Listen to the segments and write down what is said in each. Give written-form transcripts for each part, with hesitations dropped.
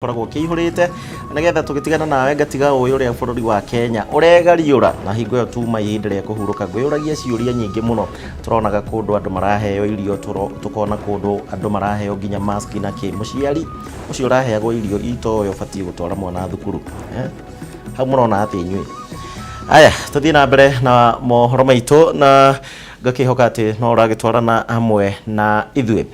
Koragwo kĩihũrĩte nĩgetha tũgĩtigana nawe ngatiga ũĩ ũrĩa bũrũri wa Kenya ũregariũra na hingo ĩyo tuma ihinda rĩa kũhurũka ngwĩyũragia ciũria nyingĩ mũno. Tũronaga kũndũ andũ maraheo irio, tũkona kũndũ andũ maraheo nginya mask na kĩ. Mũciari ũcio ũraheagwo irio itoĩ ũbatiĩ gũtwara mwana thukuru, eh? Hau mũrona atĩ inyuĩ aya tũthiĩ na mbere na mohoro maitũ na ngakĩhoka atĩ no ũragĩtwarana hamwe na ithuĩ.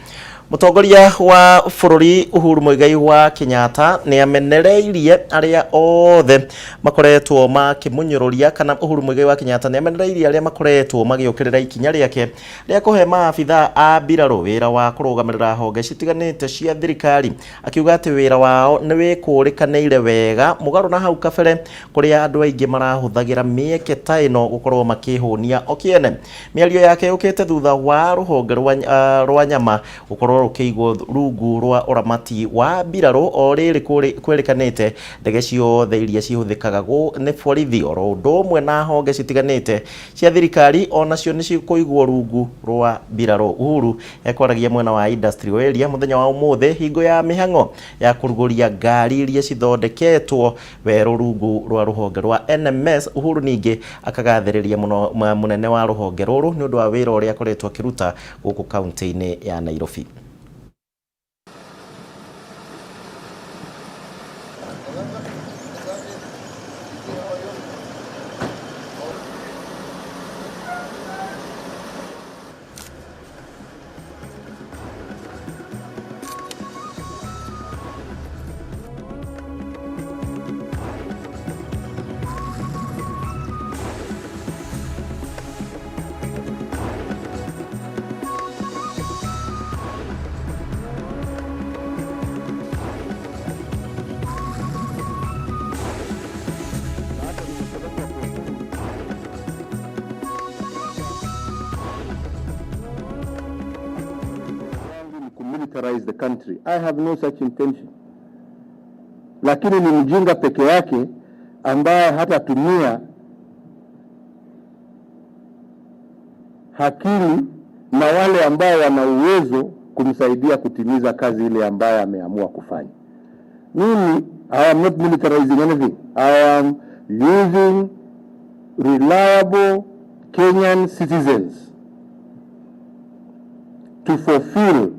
Mũtongoria wa bũrũri Uhuru Muigai wa Kenyatta nĩ amenereirie arĩa othe makoretwo makĩmũnyũrũria, kana Uhuru Muigai wa Kenyatta nĩ amenereirie arĩa makoretwo magĩũkĩrĩra ikinya rĩake rĩa kũhe maabithaa a mbirarũ wĩra wa kũrũgamĩrĩra honge citiganĩte cia thirikari, akiuga atĩ wĩra wao nĩ wĩkũrĩkanĩire wega mũgarũ na hau kabere kũrĩa andũ aingĩ marahũthagĩra mĩeke ta ĩno gũkorwo makĩhũnia o kĩene. Mĩario yake yũkĩte thutha wa rũhonge rwa nyama gũkorwo rũkĩigwo rungu rwa ũramati wa mbirarũ o rĩrĩ kwĩrĩkanĩte ndege ciothe iria cihũthĩkaga nĩ borithi oro ũndũ ũmwe na honge citiganĩte cia thirikari onacio nĩ cikũigwo rungu rwa mbirarũ. Uhuru ekwaragia mwena wa Industrial Area mũthenya wa ũmũthĩ hingo ya mĩhang'o ya kũrugũria ngari iria cithondeketwo werũ rungu rwa rũhonge rwa NMS. Uhuru ningĩ akagathĩrĩria mũno mũnene wa rũhonge rũrũ nĩ ũndũ wa wĩra ũrĩa akoretwo akĩruta gũkũ kaunti-inĩ ya Nairobi. Militarize the country. I have no such intention. Lakini ni mjinga peke yake ambaye hatatumia akili na wale ambao wana uwezo kumsaidia kutimiza kazi ile ambayo ameamua kufanya. Mimi, I am not militarizing anything. I am using reliable Kenyan citizens to fulfill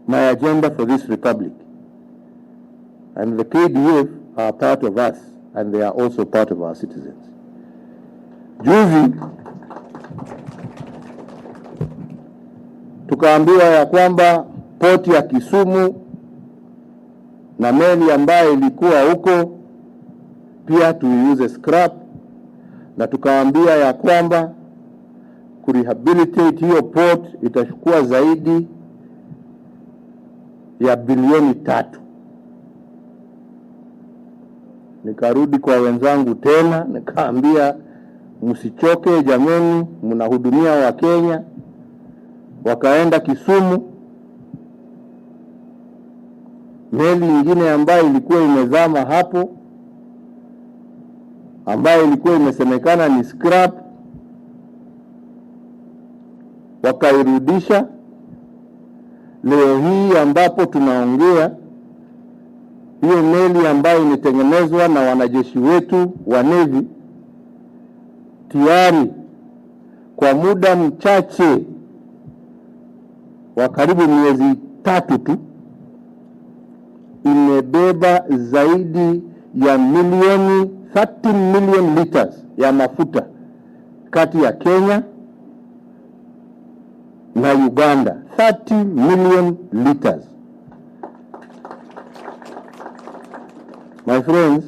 my agenda for this republic. And the KDF are part of us, and they are also part of our citizens. Juzi tukaambiwa ya kwamba poti ya Kisumu na meli ambayo ilikuwa huko pia tuiuze scrap, na tukaambia ya kwamba kurehabilitate hiyo port itachukua zaidi ya bilioni 3. Nikarudi kwa wenzangu tena nikaambia msichoke jameni, mnahudumia wa Kenya. Wakaenda Kisumu, meli nyingine ambayo ilikuwa imezama hapo, ambayo ilikuwa imesemekana ni scrap, wakairudisha. Leo hii ambapo tunaongea, hiyo meli ambayo imetengenezwa na wanajeshi wetu wa Navy tayari kwa muda mchache wa karibu miezi 3 tu imebeba zaidi ya milioni 30 million liters ya mafuta kati ya Kenya na Uganda. 30 million liters. My friends,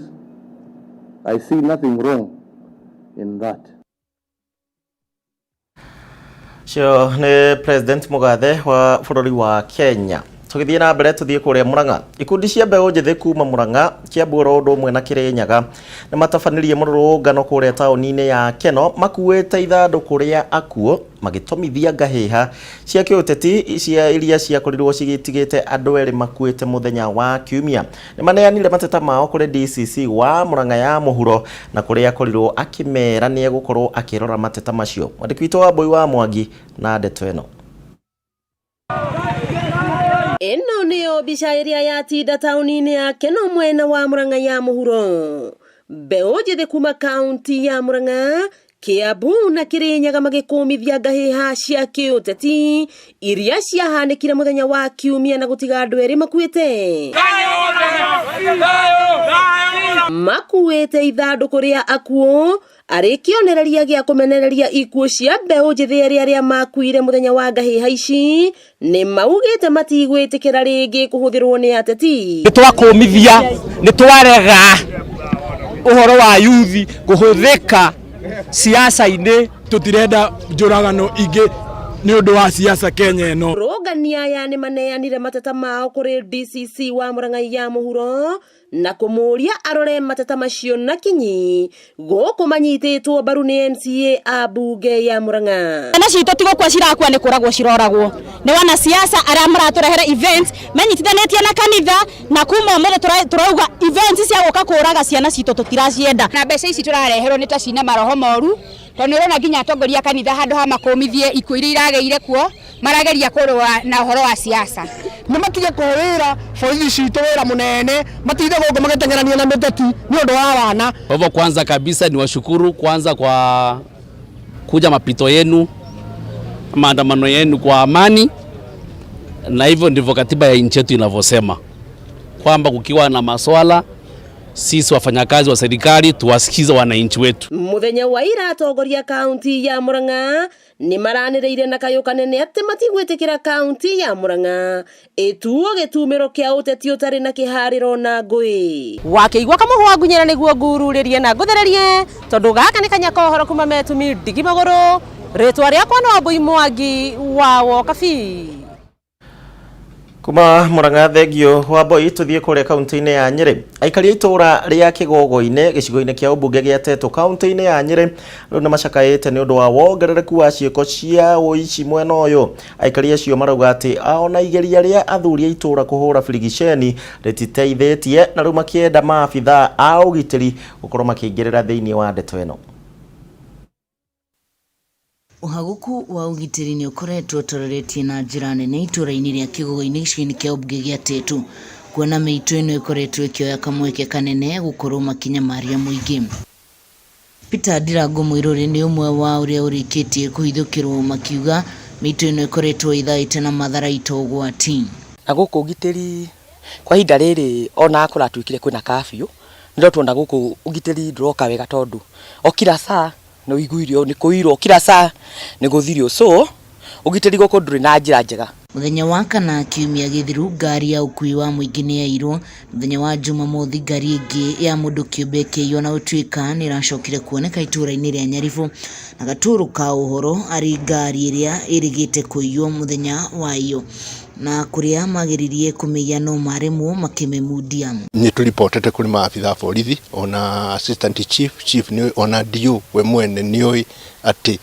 I see nothing wrong in that. Cio nĩ President Mugathe wa bũrũri wa Kenya. Tũgĩthiĩ na mbere tũthiĩ kũrĩa Murang'a. Ikundi cia mbeũ njĩthĩ kuma Murang'a, Kiambu oro ũndũ ũmwe na Kĩrĩnyaga nĩ matabanirie mũrũrũngano kũrĩa taũni-inĩ ya Keno makuĩte ithandũkũ rĩa akuũ magĩtomithia ngahĩha cia kĩũteti cia iria ciakorirwo cigĩtigĩte andũ erĩ makuĩte mũthenya wa Kiumia. Nĩ maneanire mateta mao kũrĩ DCC wa Murang'a ya mũhuro na kũrĩa akorirwo akĩmera nĩ egũkorwo akĩrora mateta macio. Mwandĩki witũ wa Mbui wa Mwangi na ndeto ĩno. Ĩno Nĩyo mbica ĩrĩa yatinda taũni-inĩ ya Keno mwena wa Murang'a ya mũhuro. Mbeũ njĩthĩ kuma kaunti ya Murang'a, Kiambu na Kirinyaga magĩkũmithia ngahĩha cia kĩũteti iria ciahanĩkire mũthenya wa Kiumia na gũtiga andũ erĩ makuĩte. Makuĩte ithandũkũ rĩa akuũ arĩ kĩonereria gĩa kũmenereria ikuũ cia mbeũ njĩthĩ erĩ arĩa makuire mũthenya wa ngahĩha ici nĩ maugĩte matigwĩtĩkĩra rĩngĩ kũhũthĩrwo nĩ ateti. Nĩ twakũmithia, nĩ twarega ũhoro wa yuthi kũhũthĩka siasa-inĩ. Tũtirenda njũragano ingĩ nĩ ũndũ wa siasa Kenya ĩno. Rũngani aya nĩ maneanire mateta mao kũrĩ DCC wa Murang'a ya mũhuro na kũmũria arore mateta macio na kinyi gũkũ manyitĩtwo mbaru nĩ MCA a mbunge ya Murang'a. Ciana citũ ti gũkua cirakua, nĩ kũragwo ciroragwo nĩ wanasiasa arĩa maratũrehere events menyitithanĩtie na kanitha, na kuma ũmũthĩ tũrauga events cia gũka kũraga ciana citũ tũtiracienda. Na mbeca ici tũrareherwo nĩ ta cina maroho moru, tondũ nĩ ũrona nginya atongoria a kanitha handũ ha makũmithie ikuũ iria iragĩire kuo marageria kũrũa na ũhoro wa siasa. Nĩ matige kũhe wĩra borithi citũ wĩra mũnene, matige gũkũ magĩteng'erania na mĩteti nĩ ũndũ wa wana. Kwa hivyo kwanza kabisa ni washukuru kwanza kwa kuja mapito yenu, maandamano yenu kwa amani, na hivyo ndivyo katiba ya nchi yetu inavyosema kwamba kukiwa na maswala sisi wafanyakazi wa serikali tuwasikize wananchi wetu. Muthenya wa ira atongoria kaunti ya Murang'a nĩ maranĩrĩire na kayũ kanene atĩ matigwĩtĩkĩra kaunti ya Murang'a ĩtuo gĩtumĩro kĩa ũteti ũtarĩ na kĩharĩro na ngũĩ. Wakĩigua kamũhwa ngunyĩra nĩguo ngururĩrie na ngũthererie tondũ gaka nĩ kanya ka ũhoro kuma metumi ndigi magũrũ. Rĩtwa rĩakwa no Wambui Mwangi wa Wokabi. Kuma Murang'a thengio Wambui, tuthiĩ kũrĩa kaunti-inĩ ya Nyĩrĩ. Aikari a itũũra rĩa Kĩgogo-inĩ gĩcigo-inĩ kĩa ũmbunge gĩa Tetu kaunti-inĩ ya Nyĩrĩ rĩu nĩ macakaĩte nĩ ũndũ wa wongerereku wa ciĩko cia ũici mwena ũyũ. Aikari acio marauga atĩ ona igeria rĩa athuri a itũũra kũhũra birigiceni rĩtiteithĩtie na rĩu makĩenda maabithaa a ũgitĩri gũkorwo makĩingĩrĩra thĩinĩ wa ndeto ĩno. Ũhagũku wa ũgitĩri nĩ ũkoretwo ũtoreretie na njĩra nene itũũra-inĩ rĩa Kĩgogo-inĩ gĩcigo-inĩ kĩa ũmbunge gĩa Tetu, kuona mĩitũ ĩno ĩkoretwo ĩkĩoya kamweke kanene gũkorwo makĩnyamaria mũingĩ. Peter Ndirango Mũirũrĩ nĩ ũmwe wa ũrĩa ũrĩkĩtie kũhithũkĩrwo, makiuga mĩitũ ĩno ĩkoretwo ĩthaĩte na matharaita ũgwati. Na gũkũ ũgitĩri kwa ihinda rĩrĩ ona kũratuĩkire kwĩna curfew, nĩ tuona gũkũ ũgitĩri ndũroka wega tondũ o kila saa nĩ ũiguirio nĩ kũirwo, kila saa nĩ gũthirio, so ũgitĩri gũkũ ndũrĩ na njĩra njega. Mũthenya wa kana kiumia gĩthiru ngari ya ũkui wa mũingĩ nĩ yairwo. Mũthenya wa Jumamothi ngari ĩngĩ ya mũndũ kĩũmbe ĩkĩiywo na gũtuĩka nĩ ĩracokire kuoneka itũũra-inĩ rĩa Nyaribũ na gatũrũ ka ũhoro arĩ ngari ĩrĩa ĩrĩgĩte kũiywo mũthenya wa iyo na kũrĩa mageririe kũmĩiya no maremwo makĩmĩmundia. Nĩ tũripotete kũrĩ maabitha a borithi ona assistant chief, chief nĩ ona DO we mwene nĩoĩ atĩ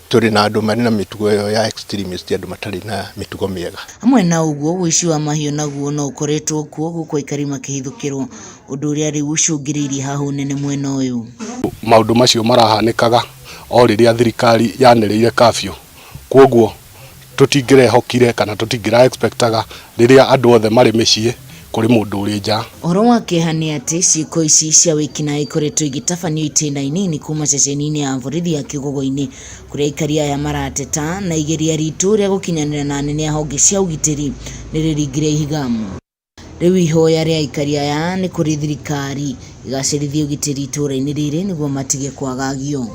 tũrĩ na andũ marĩ na mĩtugo ĩyo ya extremist, andũ matarĩ na mĩtugo mĩega. Hamwe na ũguo ũici wa mahiũ naguo no ũkoretwo kuo gũkũ aikari makĩhithũkĩrwo, ũndũ ũrĩa rĩu ũcũngĩrĩirie hahũ nene mwena ũyũ. Maũndũ macio marahanĩkaga o rĩrĩa thirikari yanĩrĩire curfew, kwoguo tũtingĩrehokire kana tũtingĩra expectaga rĩrĩa andũ othe marĩ mĩciĩ kũrĩ mũndũ ũrĩ nja. Ũhoro wa kĩeha nĩ atĩ ciĩko ici cia wĩkinaĩ ikoretwo igĩtabanio itĩna inini kuma ceceni-inĩ ya borithi ya Kĩgogo-inĩ kũrĩa aikari aya marateta na igeria ritũ rĩa gũkinyanĩra na anene a honge cia ũgitĩri nĩ rĩringire ihiga. Rĩu ihoya rĩa aikari aya nĩ kũrĩ thirikari ĩgacĩrithie ũgitĩri itũũra-inĩ rĩrĩ nĩguo matige kwagagio.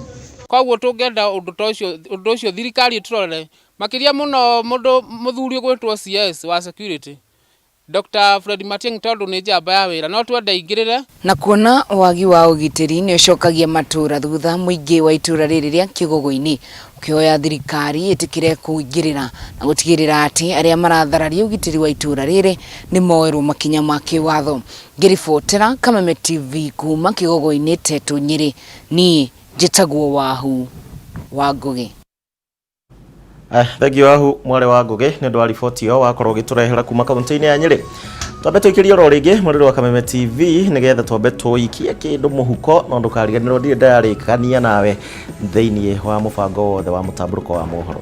Koguo tũngĩenda ũndũ ta ũcio, ũndũ ũcio thirikari ĩtũrore makĩria mũno mũndũ mũthuri ũgwĩtwo CS wa security Dr. Fred Matiang'i tondũ nĩ njamba ya wĩra no twende aingĩrĩre. Na kuona wagi wa ũgitĩri nĩ ũcokagia matũũra thutha, mũingĩ wa itũũra rĩrĩ rĩa Kĩgogo-inĩ ũkĩhoya thirikari ĩtĩkĩre kũingĩrĩra na gũtigĩrĩra atĩ arĩa marathararia ũgitĩri wa itũũra rĩrĩ nĩ moerwo makinya ma kĩwatho. Ngĩribotera Kameme TV kuma Kĩgogo-inĩ Tetu Nyĩrĩ, niĩ njĩtagwo Wahu wa Ngũgĩ. Thengiũ Wahu mwarĩ wa Ngũgĩ nĩ ũndũ wa riboti ĩyo wakorwo ũgĩtũrehera kuma kaunti-inĩ ya Nyĩrĩ. Twambe tũikĩrie oro rĩngĩ mũrĩrĩ wa Kameme TV nĩgetha twambe tũikie kĩndũ mũhuko, no ndũkariganĩrwo ndirĩ ndarĩkania nawe thĩinĩ wa mũbango wothe wa mũtambũrũko wa mohoro.